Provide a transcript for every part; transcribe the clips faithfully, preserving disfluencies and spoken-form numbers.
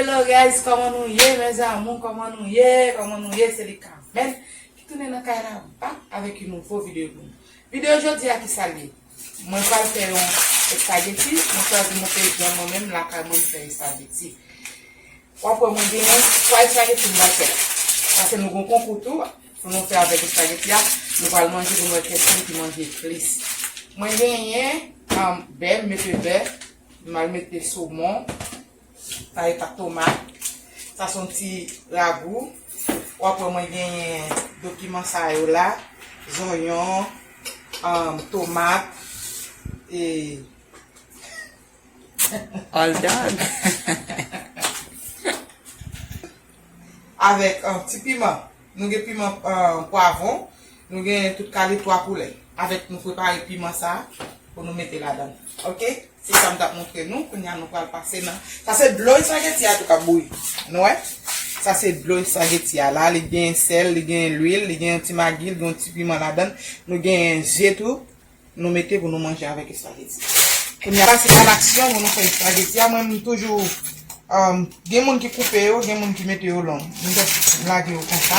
Hello guys, kòman nou ye, mes amours? Kòman nou ye? Kòman nou ye? Se li Carmen ki tounen nan kay la bak avèk yon nouvo videyo pou nou. Videyo jodi a, ki sa l ye? Mwen pral fè yon espageti. Mwen chwazi monte jan mwen menm lakay mwen m fè espageti. W ap wè mwen genyen twa espageti m pral fè. Paske nou gon konkou tou pou nou fè avèk espageti a. Nou pral manje pou nou wè kiyès ki manje plis. Mwen genyen, um, bè, m mete bè, m al mete somon, sa e pa tomat. Sa se yon ti ragou. W ap wè mwen genyen dokiman sa yo la, zonyon, um, tomat, e All done. Avèk, uh, ti piman. Nou gen piman, uh, pwavwon. Nou gen tout kalite twa koulè. Avèk nou prepare piman sa pou nou mete ladan. Oke? Se sa m t ap montre nou. Kounye a nou pral pase nan. Sa se dlo espageti a tou k ap bouyi. Nou wè? Sa se dlo espageti a la. Li gen sèl, li gen lwil, li gen yon ti magi, li gen yon ti piman ladan. Nou gen je tou. Nou mete pou nou manje avèk espageti. Kounye a, pase a laksyon pou nou fè espageti a. Mwen, m toujou, um, gen moun ki koupe yo, gen moun ki mete yo long. Mwen jis lage yo konsa.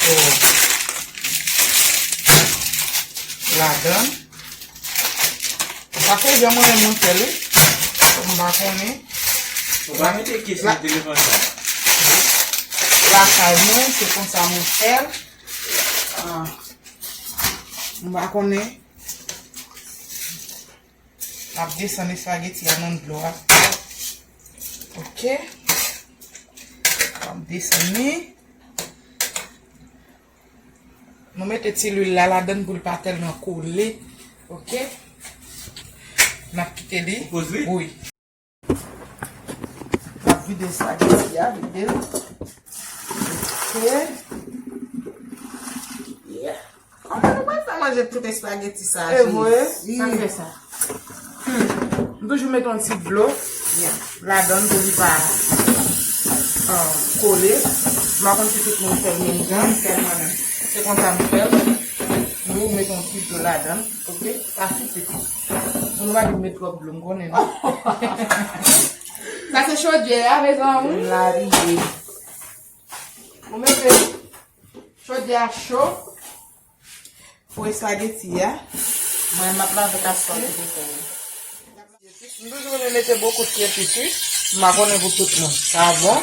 So, ladan. Sa se jan mwen menm mwen fè l, wi. M pa konnen. Ou pa mete kis nan telefòn sa. Lakay mwen, se konsa mwen fè l. Ah. M pa konnen. M ap desann espageti a nan dlo a. Oke. M ap desann li. Nou mete ti lwil la ladan pou l pa tèlman kole. Oke. N ap kite li bouyi. M ap vide espageti a, vide l. Oke. Yeah. Kòman nou pral fè manje tout espageti sa, Jezi? E vre? Sa fè sa. Hmm. M toujou mete yon ti dlo ladan pou li pa, um, kole. M pa konn si tout moun fè l menm jan. M fè l mwen menm. Se konsa m fè l. Nou mete yon ti dlo ladan. Oke? Pa sifi. Moun pa di m met twòp dlo, m konnen non. Sa se chodyè a, mezanmi. La rive. Ou mete chodyè a cho pou espageti a. Mwen, m ap lave kaswòl ki te fè yo. M toujou renmen mete bokou ti epis, wi. M pa konnen pou tout moun. Sa bon?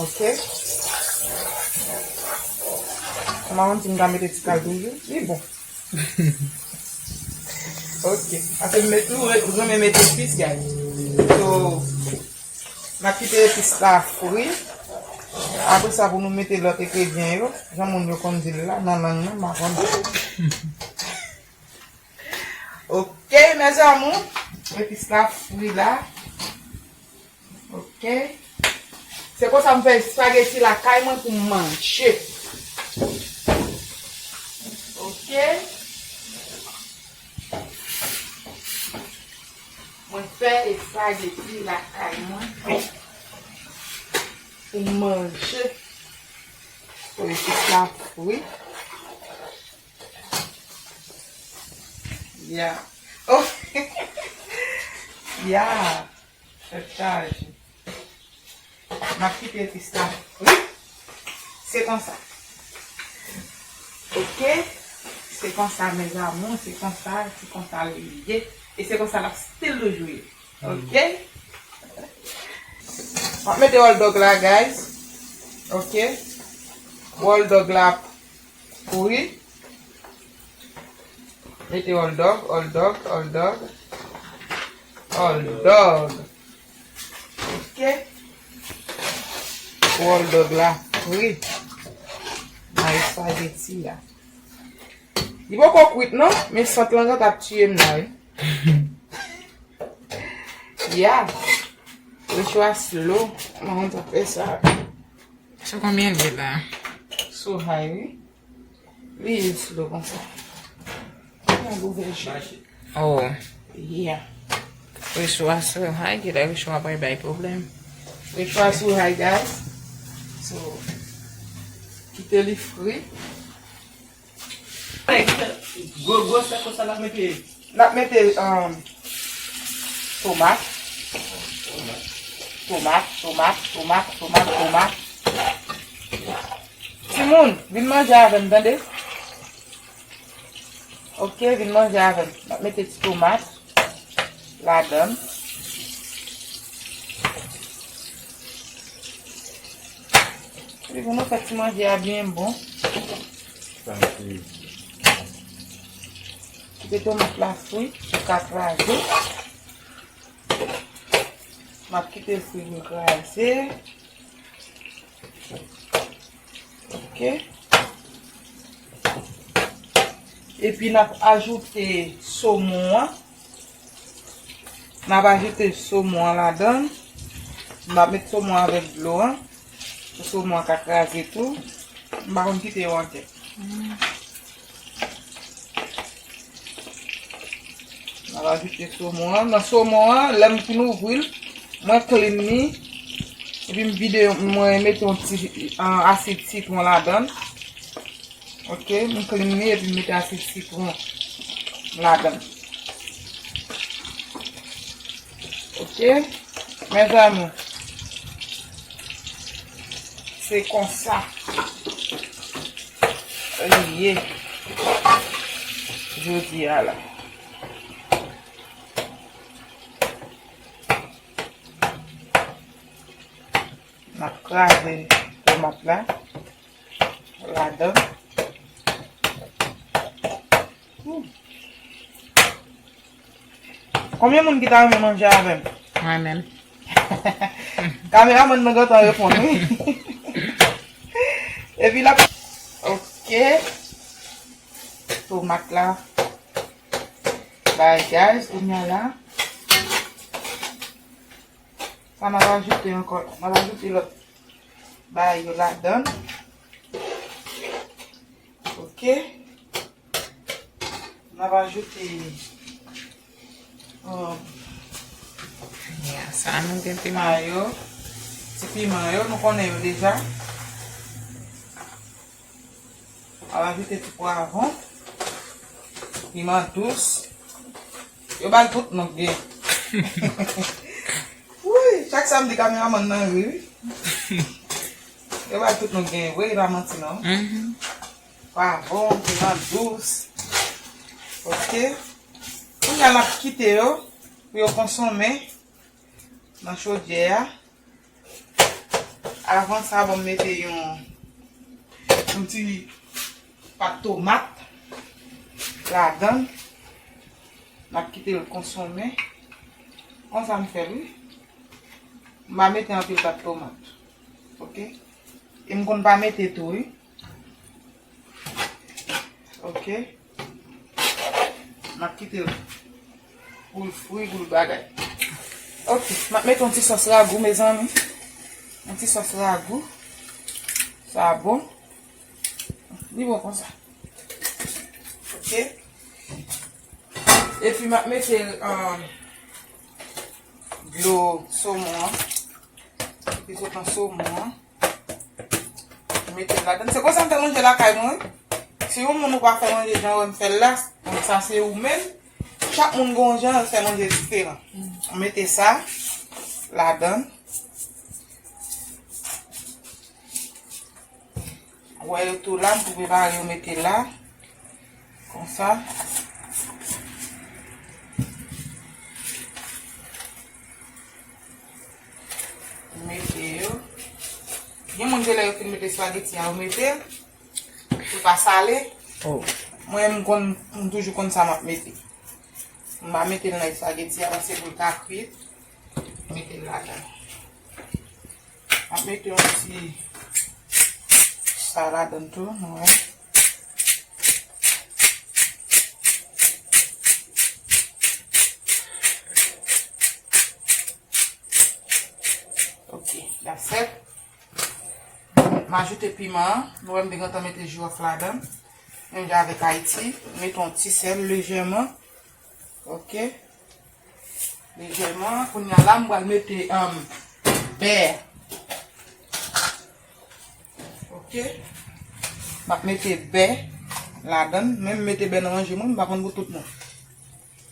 Oke. M pa konn si m ka mete ti kal toujou. Li bon. Oke. Paske m met, nou re-, renmen mete epis, guys. So, n ap kite epis la fri. Apre sa, pou nou mete lòt engredyan yo, jan moun yo konn di l la, nan lang nan, m pa konn. Oke, mes amours. Epis la fri la. Oke. Se konsa m fè espageti lakay mwen pou m manje. Oke. Mwen fè espageti lakay mwen pou m manje. Pou epis la fri. Ya. Oh. Ya. Tèt chaje. M ap kite epis la fri. Se konsa. Oke? Se konsa, mes amours, se konsa, se konsa li ye. E se konsa l ap still toujou ye. Oke? M ap mete hot dog la, guys. Oke? Hot dog la ap Wi. Mete hot dog, hot dog, hot dog. Hot dog. Oke. Hot dog la fri. Nan espageti a. Li poko kwit non, men sant lan gentan ap tiye m la, wi. Ya. Recho a slow. Mwen konn sa fè sa. Sou konbyen l ye la? Sou high, wi. Li ye slow konsa. Yon gouvè je. Oh. Yeah. Recho a sou high, ki lè recho a pral bay pwoblèm. Recho a sou high, guys. So, kite li fri. Gwo, gwo sèk konsa l ap mete. L ap mete, um, tomat. Tomat, tomat, tomat, tomat, tomat. Timoun, vin manje avè m, tande? Ok, vin manje avè m. M ap mete ti tomat ladan l. Epi pou nou fè ti manje a byen bon. Kite tomat la fri, pou ka kraze. M ap kite l fri pou l kraze. Ok. Epi n ap ajoute somon an. N ap ajoute somon an ladan l. M ap met somon an avèk dlo an. Pou somon an ka kraze tou. M pa konn kite yo antè. M ap ajoute somon an. Nan somon an, lè m fin ouvri l, mwen clean li. Epi m vide, mwen mete yon ti, ah, asid sitwon ladan l. Ok, m clean li epi m mete asid sitwon ladan l. Ok, mezanmi. Se konsa li ye jodi a la. M ap kraze tomat la ladan. Hmm. Konbyen moun ki ta renmen manje avè m? Mwen menm. Kameramann nan gentan reponn, wi. Epi l ap, ok. Tomat la. Bay, guys, kounye a la. Sa n ap ajoute ankò. N ap ajoute lòt bagay yo ladan. Ok. N ap ajoute, um, ya, sa nou gen piman. Sa yo. Ti piman yo, nou konnen yo deja. N ap ajoute ti pwavwon. Piman dous. Yo ba l tout non k gen. Wouy, chak sa m di kameramann nan ri, wi. Yo ba l tout non k gen, vre, li pa manti non. Mhm. Pwavwon, piman dous. Ok. Kounye a n ap kite yo pou yo konsonmen nan chodyè a. Avan sa, bon, m mete yon, yon ti pat tomat ladan l. M ap kite l konsonmen. Konsa m fè l, wi. M pa mete anpil pat tomat. Ok? E m konn pa mete tou, wi. Ok. M ap kite l pou l fri, pou l bagay. Ok, m ap mete yon ti sòs ragou, mezanmi. Yon ti sòs ragou. Sa bon. Li bon konsa. Ok. Epi m ap mete, um, dlo somon an. Epi sot nan somon an. Mete l ladan. Se konsa m fè manje lakay mwen, wi. Si yon moun ou pa fè manje jan w wè m fè l la, bon, sa se ou menm. Chak moun gen yon jan l fè manje diferan. M mete sa ladan. Wè yo tou la, m tou prepare yo mete la. Konsa. Mete yo. Gen moun se lè yo fin mete espageti a, yo mete l. Pou l pa sale. Oh. Mwen, m konn, m toujou konn sa m ap mete. M pa mete l nan espageti a, paske pou l ka kwit. Mete l ladan. M ap mete yon ti sa ladan tou, nou wè. Ok, that's it. M ajoute piman an. Nou wè m te gentan mete jiwòf ladan. Menm jan avèk Ayiti. Mete yon ti sèl lejèman. Ok. Lejèman. Kounye a la, m pral mete, um, bè. Ok. M ap mete bè ladan. Men m mete bè nan manje mwen, m pa konn pou tout moun.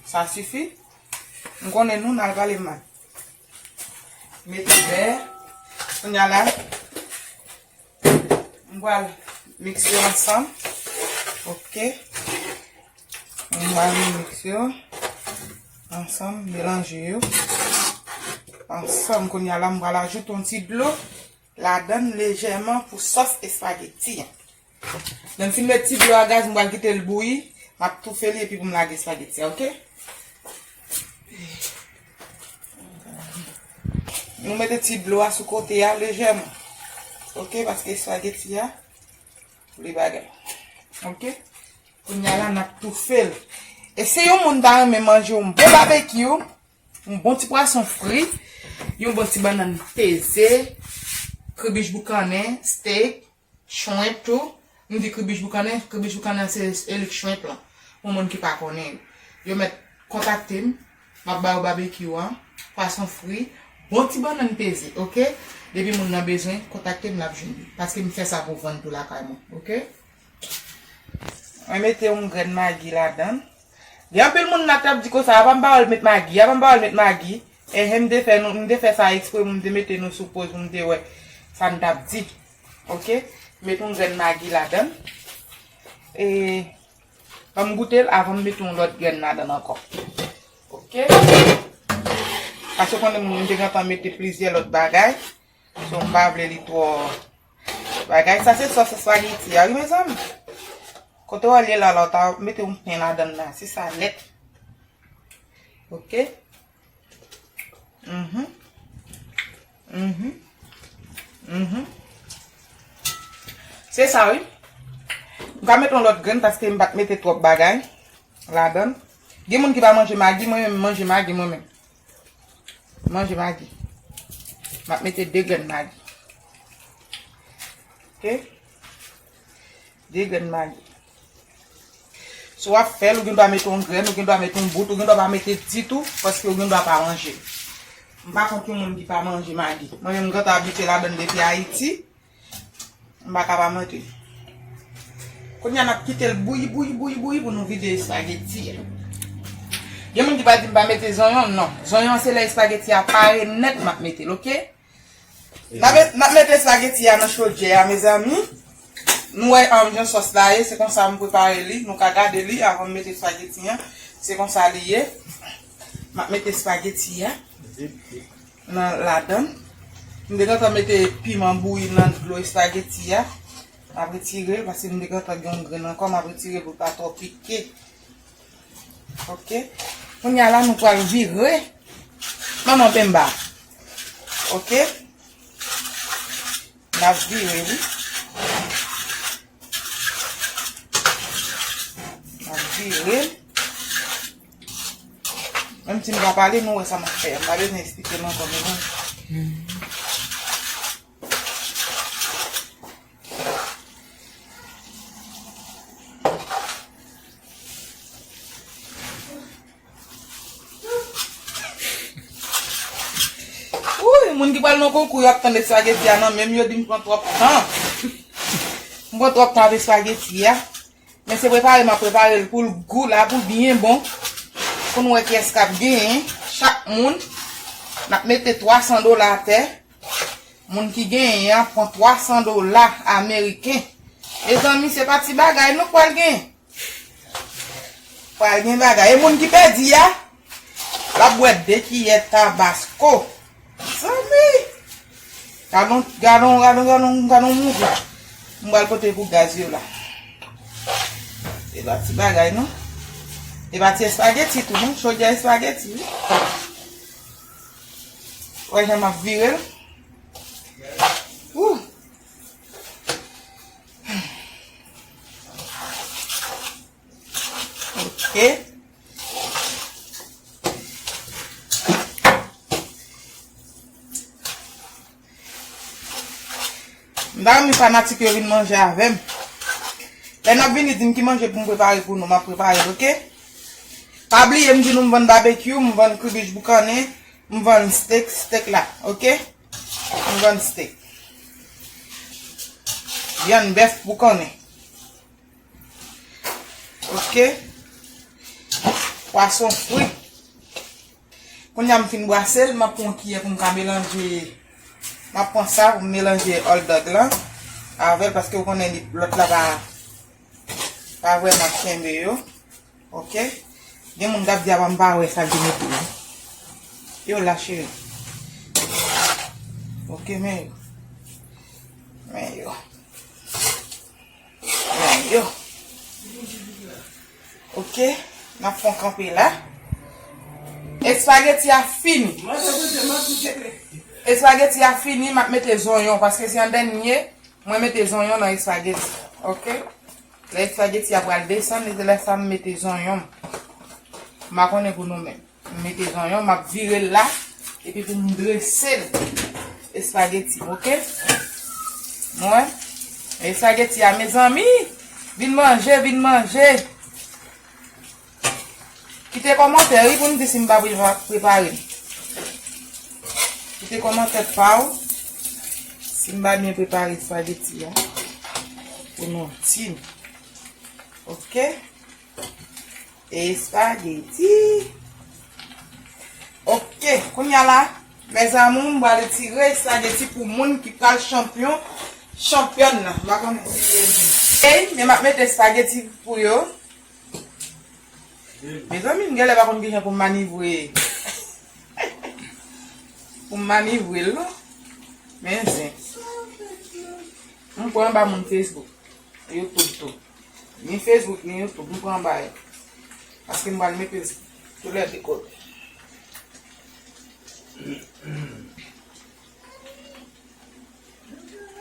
Sa sifi. M konnen nou, n al pale m mal. Mete bè. Kounye a la, m pral mikse yo ansanm. Ok. M pral mikse yo ansanm, melanje yo ansanm. Kounye a la, m pral ajoute yon ti dlo ladann lejèman pou sòs espageti an. Menm si m met ti dlo a gaz, m pral kite l bouyi, m ap toufe li epi pou m lage espageti a, ok? Nou mete ti dlo a sou kote a lejèman. Ok, paske espageti a, li bagay. Ok? Kounye a la, n ap toufe l. E si yon moun ta renmen manje yon bon babekyou, yon bon ti pwason fri, yon bon ti bannann peze, kribich boukannen, steak, shrimp tou. M di kribich boukannen, kribich boukannen se elik shrimp lan. Pou moun ki pa konnen. Yo mèt kontakte m, m ap ba yo babekyou an, pwason fri, bon ti bannann peze, ok? Depi moun nan bezwen, kontakte m, l ap jwenn li. Paske m fè sa pou vann tou lakay mwen, ok? Mwen mete yon grenn magi ladan l. Gen anpil moun la t ap di konsa, apa m pa wè l met magi, apa m pa wè l met magi. Enhen, m te fè nou, m te fè sa ekspre pou m te mete nou sou poz pou m te wè sa n t ap di. Ok? Met yon grenn magi ladan l. E, ban m goute l avan m mete yon lòt grenn ladan l ankò. Ok? Paske w konnen m te gentan mete plizyè lòt bagay. So, m pa vle li twò bagay. Sa se sòs espageti a, wi, mezanmi. Kote w al ye la, la, w ta mete yon pen ladan l la. Se sa nèt. Ok? Mhm. Mhm. Mhm. Se sa, wi. M ka mete yon lòt grenn paske m pa t mete twòp bagay ladan l. Gen moun ki pa manje magi, mwen menm, m manje magi, mwen menm. Manje magi. M ap mete de grenn magi. Ok? De grenn magi. Si w ap fè l, ou gen dwa mete yon grenn, ou gen dwa mete yon bout, ou gen dwa pa mete ditou, paske ou gen dwa pa manje l. M pa kont yon moun ki pa manje magi. Mwen menm, m gentan abitye ladan l depi Ayiti. M pa ka pa mete. Kounye a, n ap kite l bouyi, bouyi, bouyi, bouyi pou nou vide espageti a. Gen moun ki pral di m pa mete zonyon, non. Zonyon se lè espageti a pare nèt m ap mete l, ok? N ap met-, n ap mete espageti a nan chodyè a, mezanmi. Nou wè, um, jan sòs la ye, se konsa m prepare li. Nou ka gade li avan m mete espageti an. Se konsa li ye. M ap mete espageti a nan ladan. M te gentan mete piman bouyi nan dlo espageti a. M ap retire l paske m te gentan gen yon grenn ankò. M ap retire l pou l pa twò pike. Ok. Kounye a la, nou pral vire manman penba. Ok. N ap vire li. N ap vire l. Menm si m pa pale, nou wè sa m ap fè. M pa bezwen eksplike nou ankò, mezanmi. Wouy, moun ki pral nan konkou, y ap tann espageti a nan men m, yo di m pran twòp tan. M pran twòp tan avèk espageti a. Men se prepare m ap prepare l pou l gou la, pou l byen bon. Pou n wè kiyès k ap genyen. Chak moun, n ap mete twa san dola atè. Moun ki genyen an pran twa san dola ameriken. Mezanmi, se pa ti bagay nou pral gen. Pral gen bagay. E moun ki pèdi a, l ap bwè de kiyè tabasko. Zanmi! Gadon, gadon, gadon, gadon, gadon mouton. M pral pote pou gaz yo la. E pa ti bagay, non. E pa ti espageti tou, non. Chodyè espageti, wi. Wè jan m ap vire l. Wouh! Ok. M ta renmen fanatik yo vin manje avè m. Lè n ap vini, di m ki manje pou m prepare pou nou, m ap prepare l, ok? Pa bliye, m di nou m vann babekyou, m vann kribich boukannen, m vann steak, steak la, ok? M vann steak. Vyann bèf boukannen. Ok. Pwason fri. Kounye a m fin brase l, m ap pran yon kiyè pou m ka melanje. M ap pran sa pou m melanje hot dog lan avè l, paske w konnen li, lòt la pa, pa vrèman kenbe yo. Oke? Gen moun k ap di, "Apa m pa wè sa k gen epi yo." Yo la, cheri. Oke, men yo. Men yo. Men yo. Oke, n ap fè yon kanpe la. Espageti a fini. Espageti a fini, m ap mete zonyon, paske se an dènye, mwen mete zonyon nan espageti. Oke? Lè espageti a pral desann, se lè sa m mete zonyon. M pa konnen pou nou menm. M mete zonyon, m ap vire l la, epi pou m drese l. Espageti, oke? Mwen, espageti a, mezanmi, vin manje, vin manje. Kite kòmantè, wi, pou m di si m pa pre-, prepare l. Kite kòmantè pa w, si m pa byen prepare espageti a, pou nou di m. Oke? Espageti. Oke, kounye a la, mes amours, m pral retire espageti pou moun ki pral chanpyon, chanpyòn nan. M pa konnen si se di. Ey, men m ap mete espageti pou yo. Mezanmi, m genlè pa konn kijan pou m manivre. Pou m manivre l, non. Men zen. M kwè anba moun Facebook. YouTube tou. Ni Facebook, ni YouTube, m pran bay. Paske m pral mete tou lè de kote.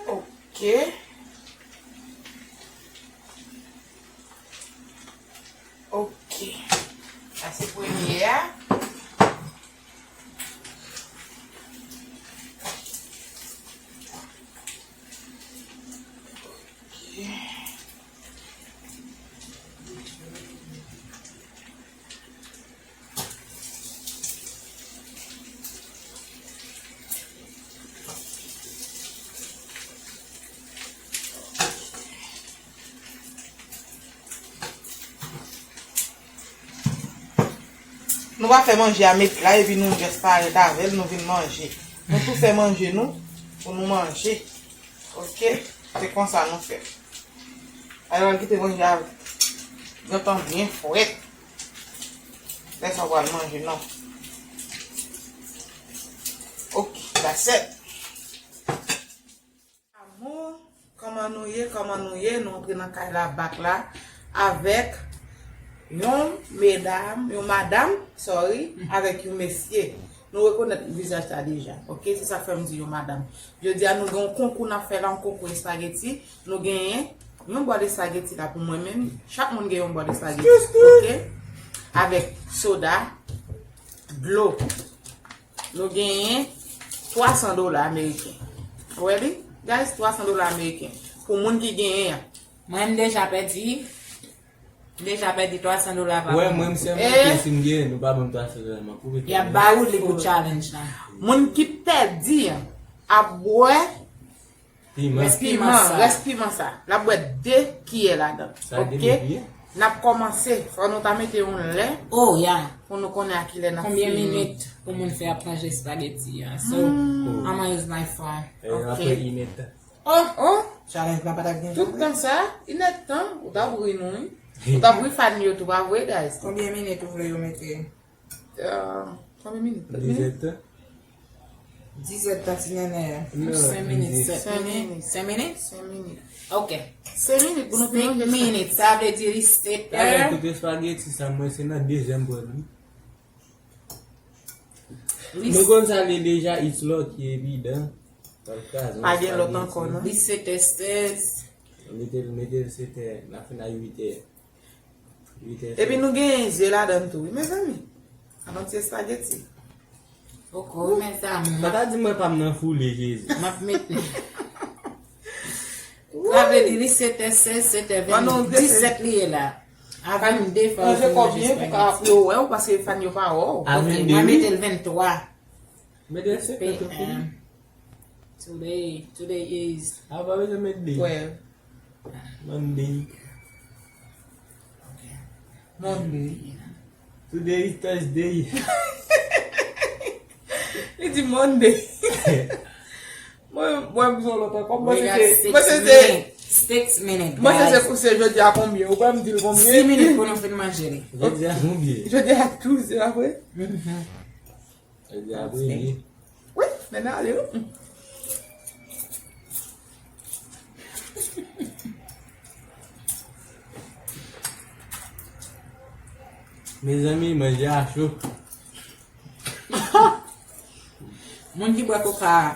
Oke. Oke. Sa se premye a. Nou pa fè manje a met la, epi nou just parèt avè l, nou vin manje. Nou tou fè manje nou, pou nou manje. Oke? Se konsa nou fè. Alò, kite manje a gentan byen frèt. Lè sa w pral manje, non. Oke, that's it. Amour, kòman nou ye? Kòman nou ye? Nou antre nan kay la, back la, avèk yon medam, yon madanm, sorry, avèk yon mesye. Nou rekonèt vizaj sa deja, oke? Se sa k fè m di yon madanm. Jodi a, nou gen yon konkou n ap fè la, yon konkou espageti. Nou genyen yon bòl espageti la pou mwen menm. Chak moun gen yon bòl espageti, oke? Avèk soda, dlo. Nou genyen twa san dola ameriken. Ou wè li? Guys, twa san dola ameriken. Pou moun ki genyen an. Mwen, m deja pèdi. M deja pèdi twa san dola pa mwen. Wè, mwen, m sèlman, eh, si m genyen, nou pa ban m twa san dola, m ap koupe tèt mwen. Y ap ba ou li pou challenge la. Moun ki pèdi an ap bwè Piman. Rès piman sa. Rès piman sa. L ap bwè de kiyè ladan. Sa gen de kiyè? N ap kòmanse. Fò nou ta mete yon lè. Oh, yeah. Pou nou konnen a kilè n ap fini. Konbyen minit pou moun fè ap manje espageti a? So, I'ma use my phone. Eh, apre inèdtan. Oh! Oh! Challenge la pa t ap gen jan vre. Tout tan sa, inèdtan, ou t ap ri nou, wi. Ou t ap ri fan yo tou, pa vre, guys? Konbyen minit ou vle yo mete? Ah, konbyen minit? Dizèt tan? Dizèt tan, ti nènè. Non, senk minit, sèt minit. Senk minit. Senk minit? Senk minit. Ok. Senk minit pou nou fini. Senk minit, sa vle di li sèt è. Avèk tout espageti sa, mwen se nan dezyèm bwèl, wi. Nou konn sa li deja, it's lucky, evidan. Pa gen lòt ankò, non? Li sèt è sèz. Mete l, mete l sèt è, n ap fin a uit è. Epi nou genyen ze ladan tou, wi, mezanmi. Ann ti espageti. Poko, men sa, mwen. Sa ta di mwen pa m nan foule, Jezi. M ap mete. Sa vle di li sèt è sèz, sèt è ven, disèt li ye la. A vennde fò yo fin manje espageti. Ranje kò byen pou ka ap yo wè w, paske fan yo pa wè w. A vennde, wi. Mwen mete l venntwa. Mete l sèt è tou fini. Today, today is. A pa bezwen met de. Twelve. Monday. Ok. Monday. Today is Thursday. Li di Monday. Mwen, mwen, m son lòt ankò. Mwen se, mwen se, six minutes, mwen se, se jodi a konbyen? Ou pa m di l konbyen? Six minutes pou nou fin manje li. Jodi a konbyen? Jodi a douz, se pa vre? Jodi a premye. Wi, men ale, wi. Mezanmi, manje a cho. Moun ki bwè koka a,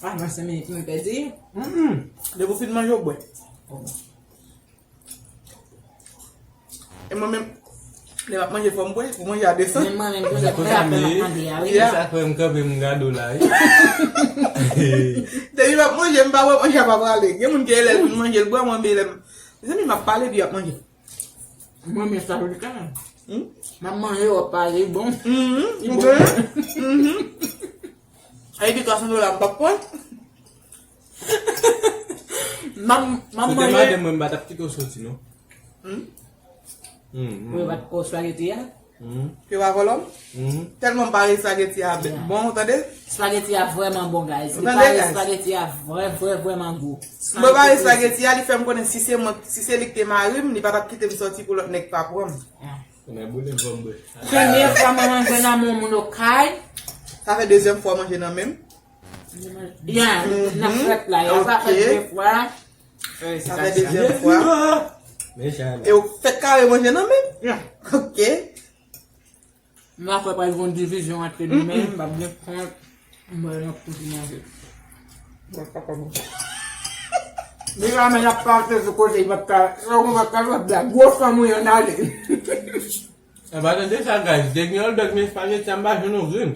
pa nan senk minit, nou pèdi. Mm-mm. Depi w fin manje, w bwè. E mwen menm, lè m ap manje, fò m bwè, pou manje a desann. Men mwen menm, tou, se koka m ap mande a, wi. Sa fè m kanpe, m gade w la, wi. Depi m ap manje, m pa bwè, manje a pa prale. Gen moun ki lè l fin manje, l bwè, mwen menm lè m, mezanmi, m ap pale, epi y ap manje. Mwen, men sa, wi, kanmenm. Hmm? M ap manje, w ap pale, bon. Mhm, li bon. Mhm. Ay, di twa san dola, m p ap pran. M ap, m ap manje. Si te madanm mwen, m pa t ap kite w soti, non. Hmm? Hmm, hmm. Mwen pa t pran spaghetti a. Mhm. Ke pa vòlò m? Mhm. Tèlman m pare spaghetti a bon, ou tande? Spaghetti a vrèman bon, guys. Li pare, guys. Spaghetti a vrè, vrè, vrèman gou. Mwen pare spaghetti a, li fè m konnen si se mwen, si se li ki te mari m, li pa t ap kite m soti pou lòt nèg pa pran m. Ah. Konnen boule m fò m bwè. Premye fwa mwen manje nan men yon moun okay. Sa fè dezyèm fwa w manje nan men m? Ya, nan frèt la, ya, sa fè de fwa. Sa fè dezyèm fwa. E w fèk kare manje nan men m? Ya. Ok. M la kwè pral gen yon divizyon ant nou, men m p ap gen kont, m pral nan kouri manje. Deja men ap pase sou kote, m p ap ka, sa w konn, m p ap ka jwenn blag. Gwo fanm ou ye, ann ale. E pa tande sa, guys. Depi yon dòk men espageti a, m pa jwenn yon grenn.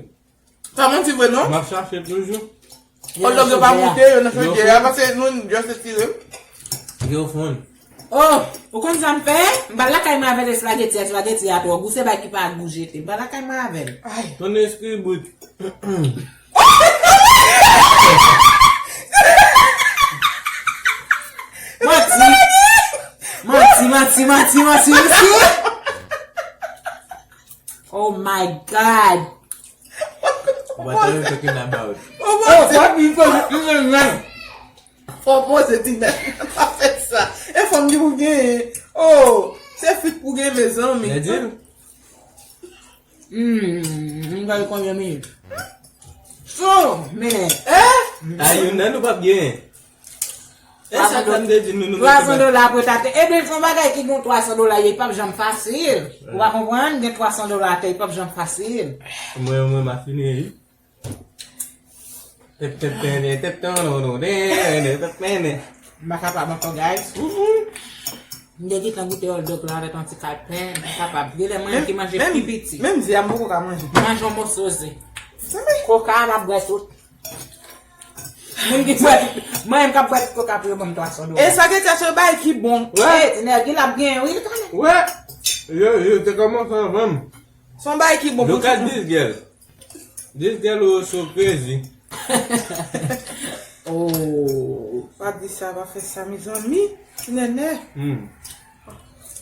Pa manti vre, non? M ap chache toujou. Hot dog yo pa moute, yo nan chodyè a, paske nou just etire. Yo fonn. Oh, ou konn sa m fè? M pral lakay mwen avèk espageti a, espageti a twò gou, se bagay ki pa gou jete. M pral lakay mwen avè l. Ay. Ton eskri bout. Manti. Manti, manti, manti, manti, manti. Oh my God. What are you talking about? Oh, what you talking about? Fò poze ti nèg. Pa fè sa. E fanm ki pou genyen. Oh, se fit pou gen, mezanmi. Lè di l. Hmm, m gade konbyen minit. So, men. Eh? A youn nan nou p ap genyen. E sa k fè m te di nou, nou mete bak. Twa san dola pou tate. Ebyen, se yon bagay ki gen twa san dola, li p ap janm fasil. Ou pa konprann? Gen twa san dola atè, li p ap janm fasil. Mwen, mwen, m a fini, wi. Tèt, tèt, tèt, tèt, tèt, tèt, tèt, tèt, tèt, tèt. M pa kapab ankò, guys. M te gentan goute hot dog la avèk yon ti kal pen. M pa kapab. Gen lè mwen ki manje pi piti. Menm ze a, m poko ka manje. Manje yon moso ze. Koka a, m ap bwè tout. Moun ki bwè, mwen menm k ap bwè tout koka pou yo ban m twa san dola. E sa gen tèt yo bay ki bon. Wè. E, nèg, li ap gen, wi, li kanmenm. Wè. Yo, yo te kòmanse anvan m. Se yon bagay ki bon pou tout moun. Look at this girl. This girl was so crazy. Oh. Pa di sa, pa fè sa, mezanmi. Ti nènè. Hmm.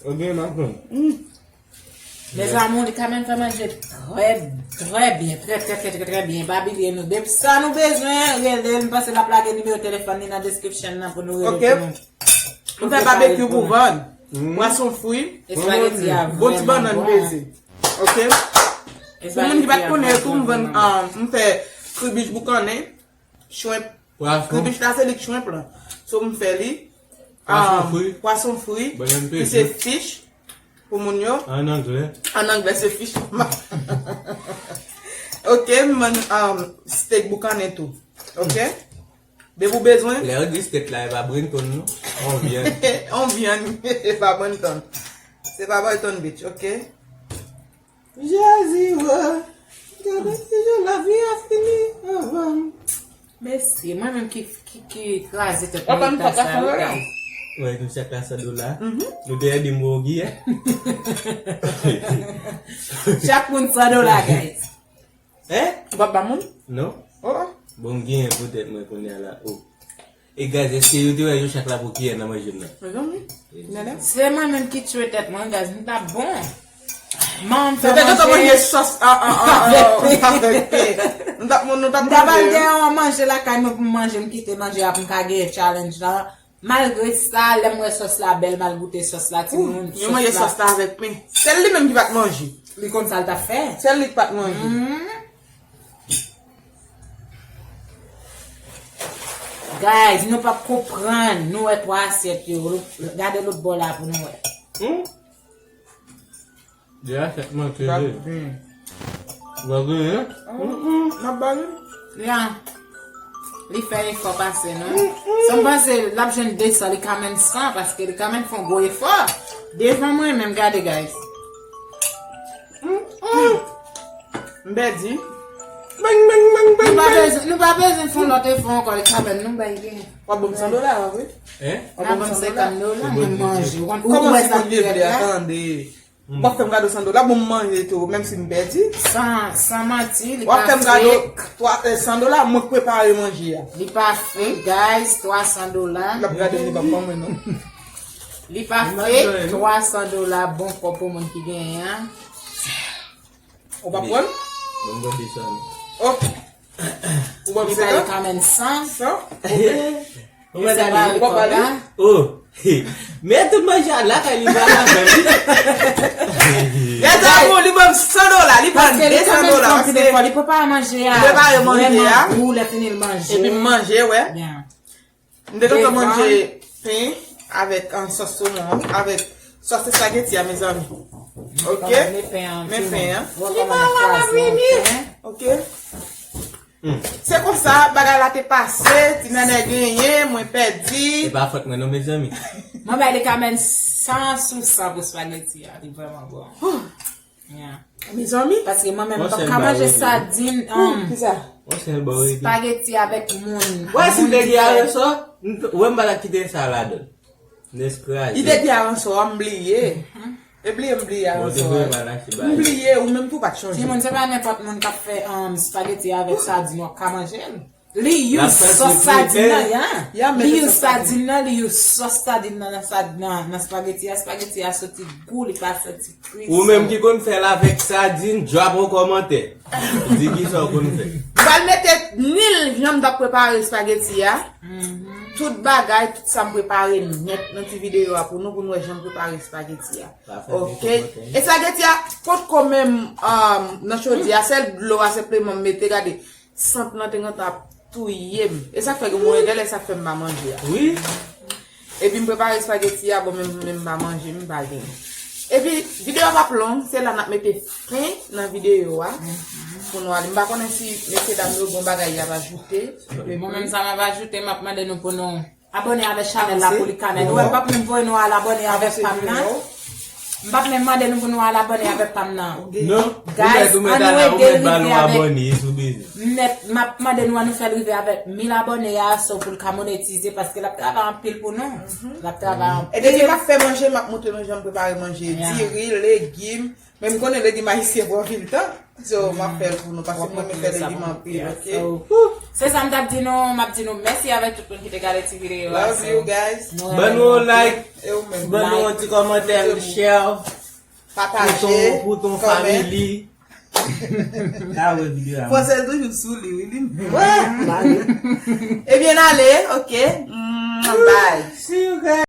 Ebyen, m ap pran. Hmm. Mes amours, li kanmenm fè manje trè, trè byen, trè, trè, trè, trè, trè byen. Pa bliye nou, depi sa nou bezwen, rele l, m panse l ap lage nimewo telefòn li nan description nan pou nou rele pou nou. M fè babekyou pou vann. Pwason fri. Espageti a bon ti bannann peze. Ok? Pou moun ki pa t konnen yo tou, m vann, um, m fè kribich boukannen, shrimp. Kribich la se li k shrimp lan. So m fè li, um, pwason fri, ki se fish pou moun yo. An anglè. An anglè se fish. Ok, m vann, um, steak boukannen tou. Ok? Depi w bezwen. Lè yo di steak la, e pa Brenton, non. On vyann. On vyann, e pa Brenton. Se pa Brenton Beach, ok? Jezi, wè. Gade ki jan lavi a fini avan m. Mesye, mwen menm ki, ki, ki kraze tèt mwen eta sa yo, guys. Wè, nou chak la san dola. Nou te ede m wè w, Guy, eh? Chak moun san dola, guys. Hein? Ou p ap ba moun? Non. Oh, oh. Bon, m genyen pou tèt mwen kounye a la. Oh. E guys, èske yo te wè yo chak la pou kiyè nan manje m nan? Mezanmi. Nènè. Se mwen menm ki tchwe tèt mwen, guys, m t ap bon. Man, m fè manje. Mwen te gentan manje sòs a, a, a, a, avèk pen. Nou t ap, nou t ap manje. M ta pral gen yon manje lakay mwen pou m manje, m kite manje a pou m ka gen challenge la. Malgre sa, lè m wè sòs la bèl, m al goute sòs la, timoun. Yo manje sòs la avèk pen. Sèl li menm ki pa t manje. Li konn sa l t ap fè. Sèl li ki pa t manje. Guys, nou p ap konprann. Nou wè twa asyèt yo. Gade lòt bò la pou nou wè. De asyèt manke de. Gade. Gade, hein? M ap ba li. Ya. Li fè efò pase, non? Sa m panse, l ap jwenn de san, li ka menm san, paske li ka menm fè yon gwo efò. Devan mwen menm, gade, guys. M pèdi. Bang, bang, bang, bang, bang. Nou pa bezwen, nou pa bezwen fè yon lòt efò ankò, li ka menm nou bay li. W ap ban m san dola, wi. Hein? W ap ban m san dola. Senkant dola, mwen manje. Ou konn, ou wè sa ki fèt la? Tande. W ap fè m kado san dola, bon, m manje tou, menm si m pèdi. San, san manti, li pa fake. W ap fè m kado twa, eh, san dola, mwen k prepare manje a. Li pa fake, guys, twa san dola. L ap gade m, li p ap ban mwen, non. Li pa fake, twa san dola, bon kòb pou moun ki genyen an. Ou p ap pran? Bon, bon, desann. Oh. Ou ban m senkant? Li bay kanmenm san. San? Ou mwen gade, ou pa pale? Oh. Men tout manje a lakay li pa la menm. Lè sa bon, li ban m san dola, li pran de san dola, paske li prepare manje a. Li prepare manje a. Vrèman gou, lè fini l manje. Epi m manje, wè. M te gentan manje pen avèk, um, sòs somon, avèk sòs espageti a, mezanmi. Ok? Men pen an. Li pa la, la vini. Ok? Se konsa bagay la te pase, ti nènè genyen, mwen pèdi. Se pa fòt mwen non, mezanmi. Mwen bay li kanmenm san sou san pou espageti a, li vrèman bon. Yeah. Mezanmi. Paske mwen menm, m p ap ka manje sadin, um, espageti avèk moun. Wè, si m te gen arèso, wè, m pa t ap kite sa ladan. Nèskraze. Li te di aranso a, m bliye. E bliye, m bliye aranso a. M bliye, ou menm tou pa t chonje. Timoun, se pa nenpòt moun k ap fè, um, espageti avèk sadin, w ap ka manje l. Li use sòs sadin nan, ya. Li use sadin nan, li use sòs sadin nan, nan sa-, nan, nan espageti a. Espageti a soti gou, li pa soti kri. Ou menm ki konn fè l avèk sadin, drop yon kòmantè. Di kisa w konn fè. M pral mete ni l jan m t ap prepare espageti a. Tout bagay, tout sa m prepare nèt nan ti videyo a pou nou, pou nou wè jan m prepare espageti a. Ok? Espageti a potko menm, um, nan chodyè a, sèl dlo a senpleman m mete, gade. Sant lan te gentan ap touye m. E sa k fè gen mwen, genlè sa k fè m pa manje a. Wi. Epi m prepare espageti a, bon, men, men m pa manje, m pa gen. Epi, videyo a p ap long, se la n ap mete fen nan videyo a. Pou nou ale. M pa konnen si mesye dam yo gen bagay y ap ajoute. Mwen menm sa m ap ajoute, m ap mande nou pou nou abòne avèk chanèl la pou li ka mèt. Ou wè, m p ap menm voye nou al abòne avèk pa m nan. M p ap menm mande nou pou nou al abòne avèk pa m nan. Non, guys, ann nou ede rive avèk. M ap mande nou ann nou fè l rive avèk mil abòne a, so pou l ka monetize, paske l ap travay anpil pou nou. L ap travay anpil. E depi m ap fè manje, m ap montre nou jan m prepare manje. Diri, legim. Men m konnen legim ayisyen pran anpil tan. So, m ap fè l pou nou, paske mwen, mwen fè legim anpil, ok? So, se sa m t ap di nou, m ap di nou mèsi avèk tout moun ki te gade ti videyo a. Love you guys. Ban nou yon like, ban nou yon ti kòmantè, share. Pataje, pou ton, pou ton family. Ka wè videyo a. Fransèz toujou sou li, wi, li. Ebyen, ale, ok. Mm, bye. See you guys.